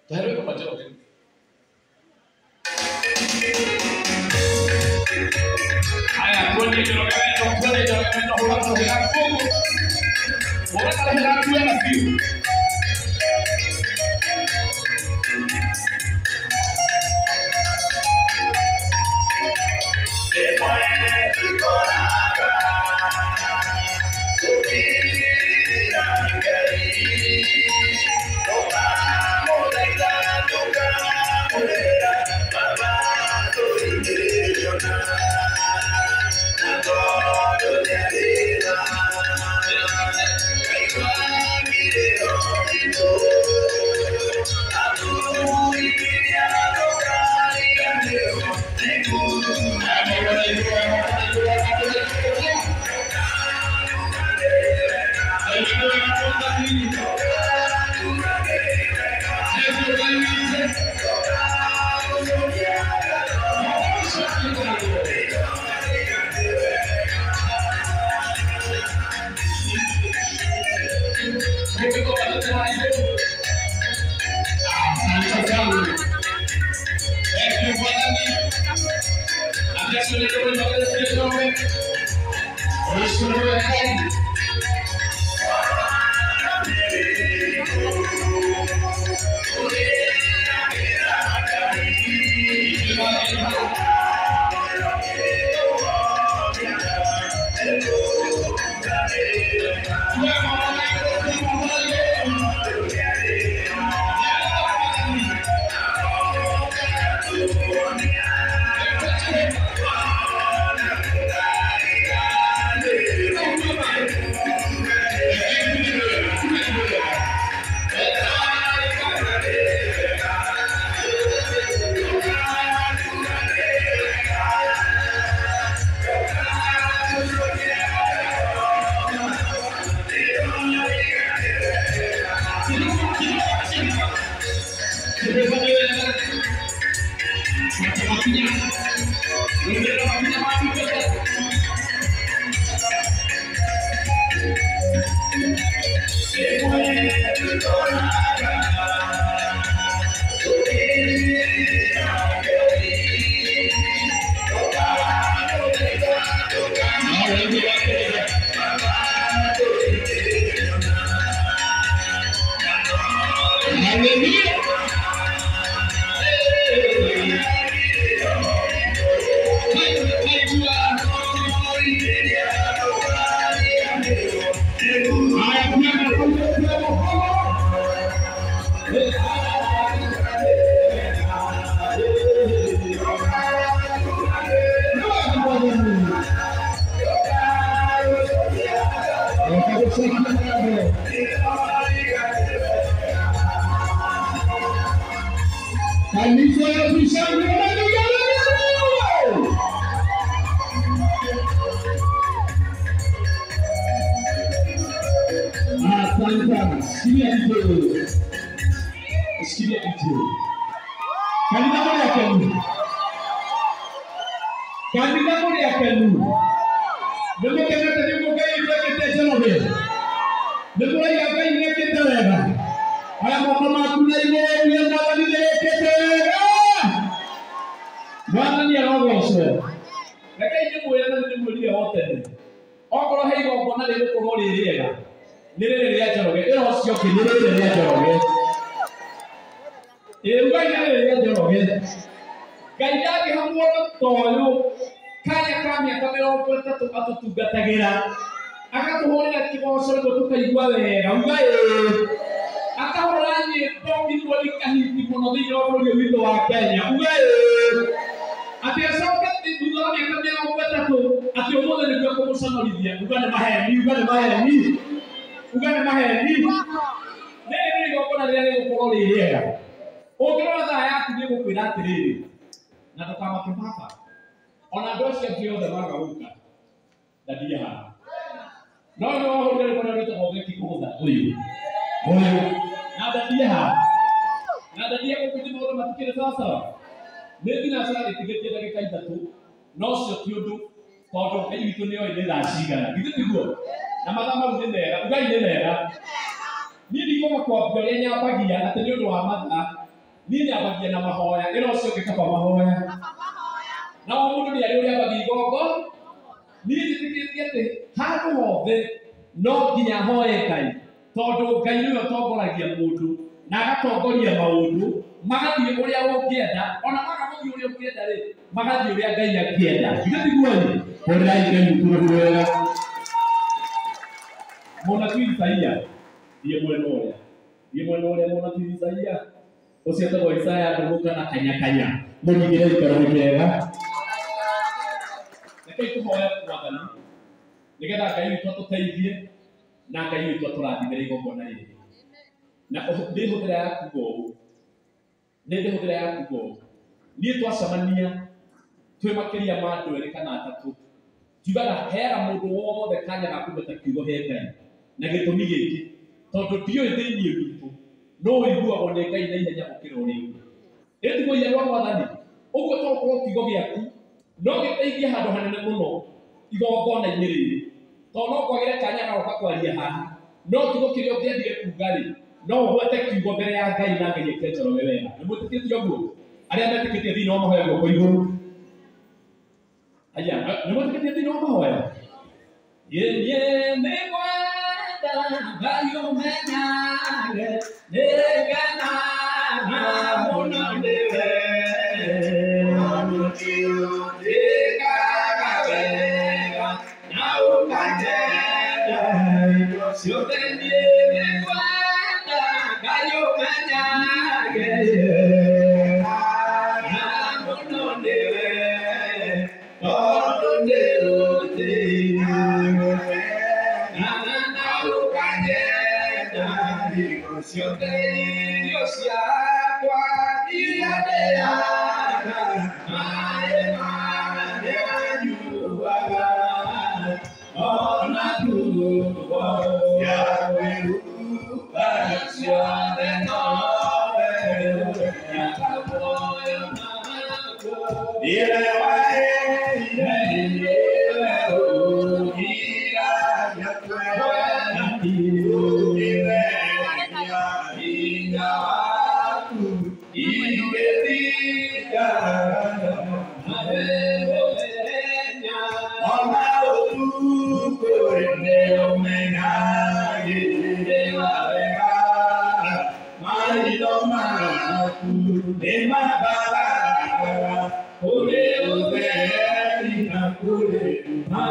Tũhe rwĩmbo Njoroge. Haya, tuone Njoroge wendo, tuone Njoroge wendo, hũra karũhĩ gaku ũguo. Hũra karũhĩ gaku wega biũ. Niĩ nyambagia na mahoya ĩra ũcio ũngĩ kaba mahoya. Na o mũndũ nĩ arĩ ũrĩa ambagia igongo. Niĩ njĩtĩkĩtie atĩ handũ hothe no nginya hoe Ngai, tondũ Ngai nĩwe ũtongoragia mũndũ na agatongoria maũndũ magathiĩ ũrĩa ũngĩenda, ona maga gũthiĩ ũrĩa ũngĩenda rĩ, magathiĩ ũrĩa Ngai angĩenda. Githĩ tiguo-ĩ? Hũrĩrai Ngai witũ rũhĩ wega. Mũnabii Isaia, thiĩ mwena ũrĩa, thiĩ mwena ũrĩa mũnabii Isaia, ũcio etagwo Isaya ndũgũ kana kanyakanya, mũringĩre gĩikaro kĩega. Rekei tũhoe Mwathani nĩgetha Ngai witũ atũteithie na Ngai witũ atũrathimĩre igongona rĩrĩ. Na ndĩhũthĩra ya kuga ũũ, nĩ ndĩhũthĩra ya kuga ũũ, niĩ twacemania twĩ makĩria ma andũ erĩ kana atatũ, njugaga heaga mũndũ wothe kanya ga kũgweta kiugo he Ngai, na gĩtũmi gĩkĩ, tondũ ndiũĩ thĩinĩ witũ no ũiguagwo nĩ Ngai na ihenya gũkĩra ũrĩa ũngĩ. Ĩtiguo inya rwa Mwathani, ũguo to ũkorwo kiugo gĩaku no gĩteithie handũ hanene mũno igongona-inĩ rĩrĩ, tondũ no kwagĩre kanya ga gũka kwaria haha, no kiugo kĩrĩa ũngĩendire kuga rĩ, no ũgwete kiugo mbere ya Ngai na Ngai eke Njoroge wega. Nĩ mwĩtĩkĩtie ũguo? Arĩa metĩkĩtie thĩinĩ wa mahoya guoko igũrũ. Aya, nĩ mwĩtĩkĩtie thĩinĩ wa mahoya? Niĩ nĩngwenda Ngai ũmenyage, nĩngenaga mũno nĩwe. Njĩkaga wega na ũkanjenda ciothe, niĩ nĩngwenda Ngai ũmenyage, ngenaga mũno nĩwe, tondũ nĩũnjĩkaga na ũkanjenda hingo ciothe, irio ciakwa iria ndĩaga, maĩ marĩa nyuaga, ona nguo cia kwĩhumba ciothe nowe ũheaga muoyo makwa. Niwe waheire, niwe ũgiragia kwenda, ũkĩtheria hinya waku ingĩthinga nawe mũthenya ona ũtukũ nĩũmenyagĩrĩra wega, maitho maku nĩmambaraga kũrĩ ũtheri na kũrĩ nduma.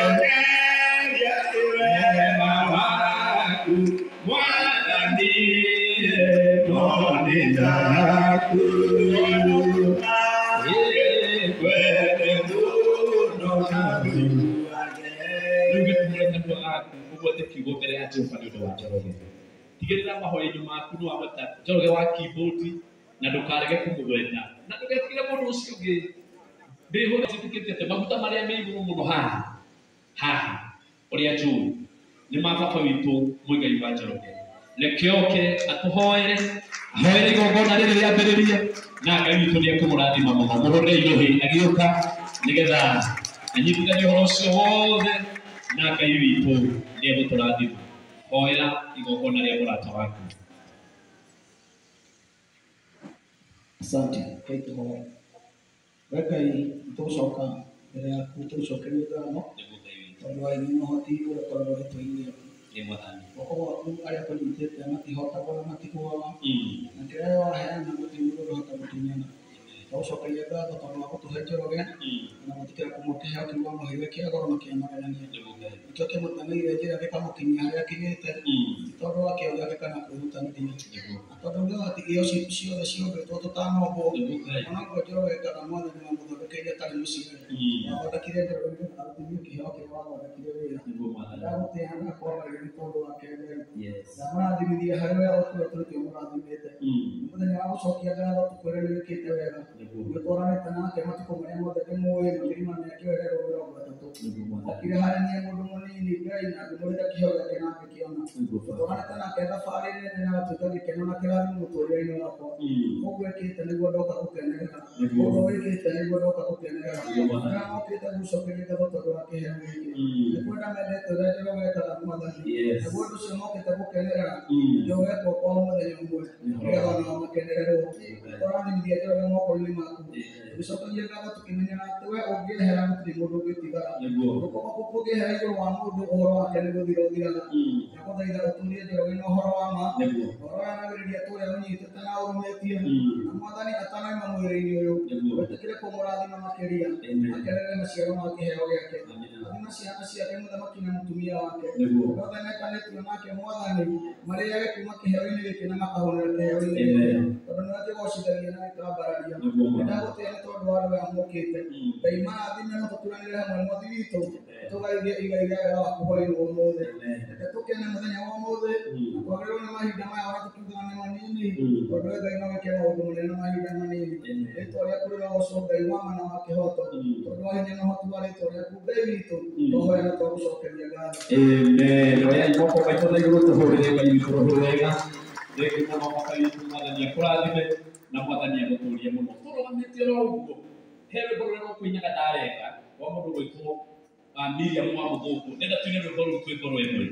Gũgũcokeria wema waku Mwathani, no nĩ ndaku kwende mũno. Rĩu gĩtumũre kanua gaku ũgwete kiugo mbere ya Jehova nĩ ũndũ wa Njoroge. Tigĩrĩra mahoya-inĩ maku nĩ wagweta Njoroge wa keyboard na ndũkarege kũmũgweta na ndũgetigĩre mũndũ ũcio ũngĩ. Ndĩhũthĩra njĩtĩkĩtie atĩ maguta marĩa me igũrũ mũno haha haha ũrĩa njũĩ nĩ ma baba witũ Mũigai wa Njoroge. Reke oke atũhoere, ahoere igongona rĩrĩ rĩambĩrĩrie, na Ngai witũ nĩ ekũmũrathima mũno. Mũhũrĩre irũhĩ agĩũka nĩgetha anyitithanie ũhoro ũcio wothe, na Ngai witũ nĩ egũtũrathima. Hoera igongona rĩa mũrata waku. Asante. Ngai tũhoe. We Ngai, nĩtũgũcoka mbere yaku tũgũcokerie ngatho Nĩguo Ngai witũ. tondũ wa hinya na ũhoti ũrĩa ũkoragwo rĩtwa-inĩ rĩaku. Nĩ Mwathani. Guoko gwaku arĩa kũnyitĩte matihotagwo na matigũaga, na kĩrĩa waheana gũtirĩ mũndũ ũngĩhota gũtunyana. Twagũcokeria ngatho tondũ wa gũtũhe Njoroge na gwĩtĩkĩra kũmũhe kĩheo kĩu wamũheire kĩa goro na kĩa magegania. Nĩguo Ngai. Nĩkĩo kĩmũtemeire njĩra gĩkamũkinyia harĩa akinyĩte, ti tondũ wa kĩo gĩake kana kwĩrutanĩria. Nĩguo. Na tondũ ugaga atĩ iheo citũ ciothe ciombĩtwo tũtanombwo, Nĩguo Ngai. onokorwo Njoroge kana Mwathani wamũthondekeire atarĩ mũciare, wathondekire Njoroge nĩgetha arutithie kĩheo kĩrĩa wathondekire wĩra. Nĩguo Mwathani. Ndagũtĩa na kwambaria nĩ tondũ wake Ngai. Yes. Ndamũrathimithia harĩ ũrĩa ũtũũrĩte ũmũrathimĩte. Mũthenya wa gũcokia ngatho tũkwĩre nĩ wĩkĩte wega. Nĩguo. Nĩũtwaranĩte nake matukũ marĩa mothe ndĩmũĩ makĩria ma mĩaka ĩyo ĩrerwo 30. Nĩguo Mwathani. Okire harĩ niĩ mũndũ mũnini Ngai na ngĩmũrĩra kĩheo gĩake na ngĩkĩona. Nĩguo Baba. Tũtwaranĩte nake thabarĩ nene na gatuĩka gĩkeno na kĩrathimo mũtũrĩre-inĩ wakwa. Ũguo ĩkĩte nĩguo ndoka gũkenerera. Ũguo wĩkĩte nĩguo ndoka gũkenerera. Arĩa mokĩte gũcokeria ngatho tondũ wa kĩheo gĩkĩ. Nĩ kwenda mendete ũrĩa Njoroge ekaga Mwathani. Naguo ũndũ ũcio mokĩte gũkenerera nĩkĩo wekwo kwao mũthenya ũmwe nĩgetha onao makenererwo. Tũrathimithia Njoroge moko-inĩ maku. Tũgĩcokagia ngatho tũkĩmenyaga atĩ we ũngĩehera gũtirĩ mũndũ ũngĩtigara. Guoko gwaku kũngĩehera igũrũ wa mũndũ ũhoro wake nĩ gũthira ũthiraga. Ndagũthaitha ũtũrie Njoroge na ũhoro wa ma. Ũhoro ũrĩa wanagĩrĩria tũrĩa ũnyitĩte na ũrũmĩtie. Na Mwathani atanaima mwĩrĩ-inĩ ũyũ wĩtĩkĩre kũmũrathima makĩria akenerere maciaro ma kĩheo gĩake. Rathima ciana ciake mũthamaki na mũtumia wake. Andũ othe metanĩtio nake Mwathani marĩage kuma kĩheo-inĩ gĩkĩ na makahũnĩra kĩheo-inĩ gĩkĩ tondũ nĩwe kĩgocithagia na gĩkambararia. Nĩndagũtĩĩa nĩ tondũ wa andũ aya mokĩte. Ngai marathime na tũturanĩre hamwe Mwathi witũ tũgaithie igai rĩa wega waku hwaĩ-inĩ wa ũmũthĩ. Reke tũkene mũthenya wa ũmũthĩ na twagĩrĩrwo nĩ mahinda maya ona tũkiugaga nĩ manini tondũ we Ngai no wĩke maũndũ manene na mahinda manini. Rĩtwa rĩaku rĩrogocwo Ngai wa ma na wa kĩhooto tondũ wa hinya na ũhoti wa rĩtwa rĩaku Ngai witũ twahoya na twagũcokeria ngatho. Amen. Oyai moko maitũ na igũrũ tũhũrĩre Ngai witũ rũhĩ wega. Thengiũ mũno baba witũ Mwathani akũrathime na Mwathani agũtũrie mũno. Tũrũgamĩte oro ũguo he rwĩmbo rũrĩa rũkũinaga ndarenga rwa mũndũ ũgwĩtwo Miriam wa Mũthũngũ. Ndĩrenda tũine rwĩmbo rũu twĩ ngoro ĩmwe.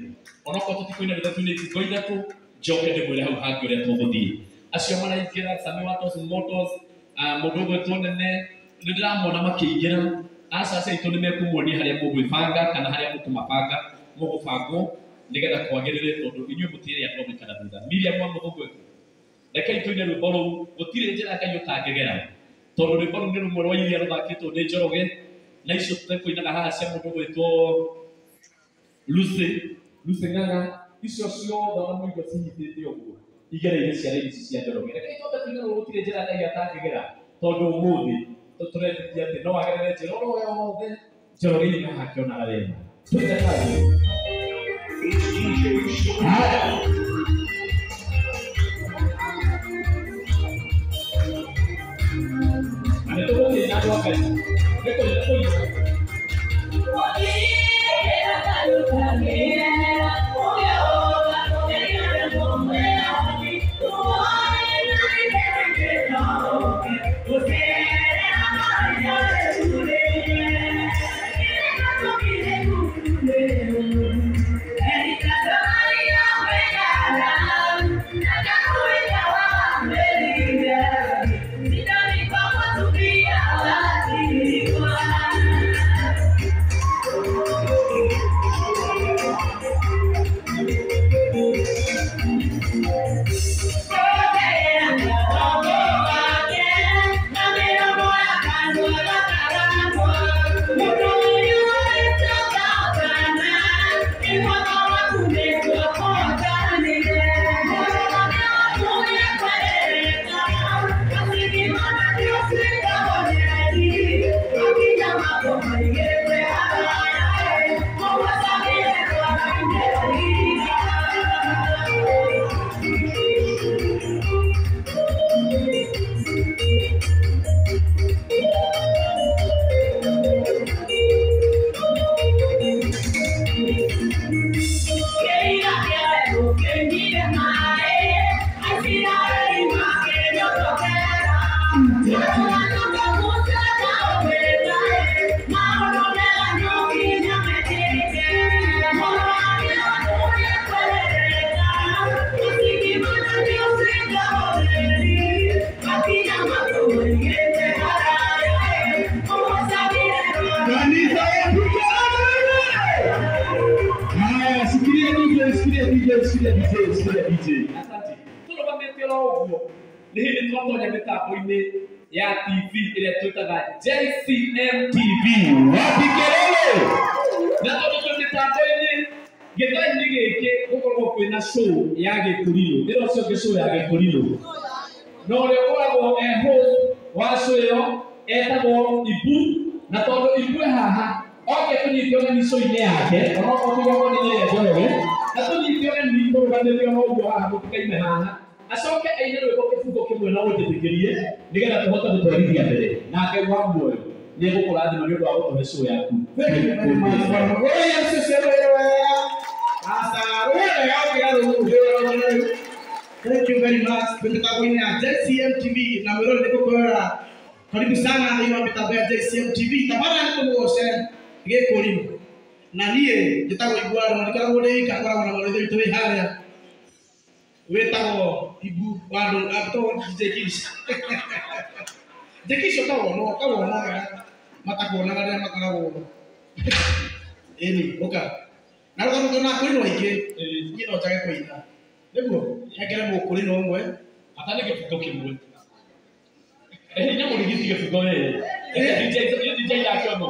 Onokorwo tũtikũina rwĩmbo tũine ibungo ithatũ, njoke ndĩmwĩre hau hangĩ ũrĩa tũgũthiĩ. Acio maraingĩra Sami wa Toss Motors, mũndũ ũgwĩtwo Nene, nĩ ndĩramona makĩingĩra. Aca aitũ nĩ mekũmuonia harĩa mũgwĩbanga kana harĩa mũkũmabanga mũgũbangwo nĩgetha kwagĩrĩre tondũ inyuĩ mũtirĩ andũ a gũikara thutha. Miriam wa Mũthũngũ eku. Rekei tũine rwĩmbo rũu, gũtirĩ njĩra Ngai ũtangĩgera tondũ rwĩmbo rũu nĩ rũmwe rwa iria rũthakĩtwo nĩ Njoroge na icio tũkũinaga haha cia mũndũ ũgwĩtwo Lucy Lucy Ng'ang'a icio ciothe ona mũigua cinyitĩte ũguo igereire ciana ici cia Njoroge. Rekei twambe tũine rũrũ gũtirĩ njĩra Ngai atangĩgera tondũ ũmũthĩ tũretĩkia atĩ no agerere njĩra oro yothe Njoroge nĩ akĩonaga wega. Tũine kazi. Haya. Na nĩ tũgũkĩina andũ a Ngai. Nĩ kũina kũina. Haya, shikilia DJ, shikilia DJ, shikilia DJ, shikilia DJ. Asante. Tũrũgamĩte oro ũguo nĩ hĩndĩ twatonya mĩtambo-inĩ ya TV ĩrĩa twĩtaga JCM TV. Wapi kelele? Na tondũ twĩ mĩtambo-inĩ gĩthaa-inĩ gĩkĩ gũkoragwo kwĩna show ya Gĩkũrinũ. Ĩno ũcio ũngĩ show ya Gĩkũrinũ. Na ũrĩa ũkoragwo e host wa show ĩyo etagwo Ibu, na tondũ Ibu e haha oke tũnyite ũgeni show-inĩ yake onokorwo ti igongona-inĩ rĩa Njoroge, na tũnyite ũgeni tũrũgamĩte oro ũguo haha mũtikaime haha acoke aine rwĩmbo kĩbungo kĩmwe na ũnjĩtĩkĩrie nĩgetha tũhote gũtwarithia mbere na Ngai wa muoyo nĩ egũkũrathima nĩ ũndũ wa gũtũhe show yaku. Thank you very much. Bwana. Wewe Yesu sema wewe. Sasa wewe au very much. Twĩ mĩtambo-inĩ ya JCM TV na mwĩrore nĩ gũkwĩrora. Karibu sana thĩinĩ wa mĩtambo ya JCM TV. Tabara nĩ tũmũgoce gĩkũrinũ. Na niĩ njĩtagwo Iguano, na ndikoragwo ndĩ ika, ngoragwo na mũrũthi witũ wĩ harĩa wĩtagwo Ibu Wandũ, wĩtagwo DJ Kish. DJ Kish ũkawonwo, ũkawonwo wega, matakuonaga rĩrĩa makoragwo. Ĩni, ũka. Na rũgano na kũrinwo aingĩ, niĩ no njage kũina. Nĩguo, hengere mũkũrinwo ũmwe. Ata nĩ gĩbungo kĩmwe. Hinya mũrigiti gĩbungo ĩ. DJ DJ yake ono.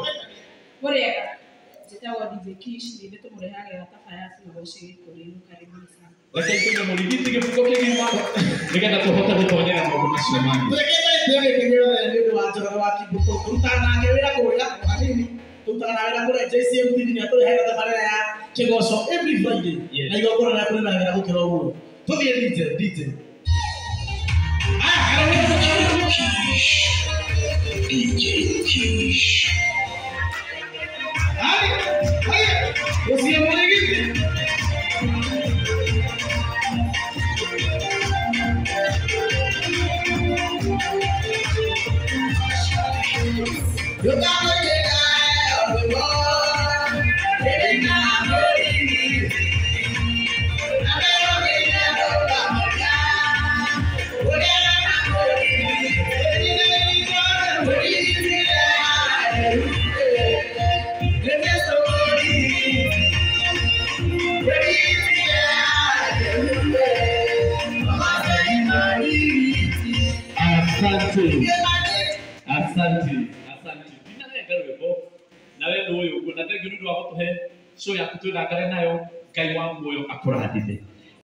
Mũrĩega, njĩtagwo DJ Kish, nĩ ithuĩ tũmũrehagĩra tabarĩra ya Tũgoce Gĩkũrinũ. Karibuni sana. Reke tũine mũrigiti gĩbungo kĩgima nĩgetha tũhote gũtonyera maũndũ macio mangĩ. Tũrekete gĩtĩo gĩkĩ gĩothe nĩ ũndũ wa Njoroge wa Kimbũkũ. Tũrutaga nake wĩra kũrĩa o hanini, tũrutaga na wĩra kũrĩa JCM TV nĩ atũrehagĩra tabarĩra ya Kĩgoco every Friday. Yes. Na igongona rĩa kũrĩmagĩra gũkĩra ũguo. Tũthiĩ DJ, DJ. Aya, DJ Kish. Haya, haya, ũcio mũrigiti. Asante. Asante. Asante. Ndinarenga rwĩmbo na we nĩ ũyũ ũguo na thengiũ nĩ ũndũ wa gũtũhe show yaku twĩthakare nayo. Ngai wa muoyo akũrathime.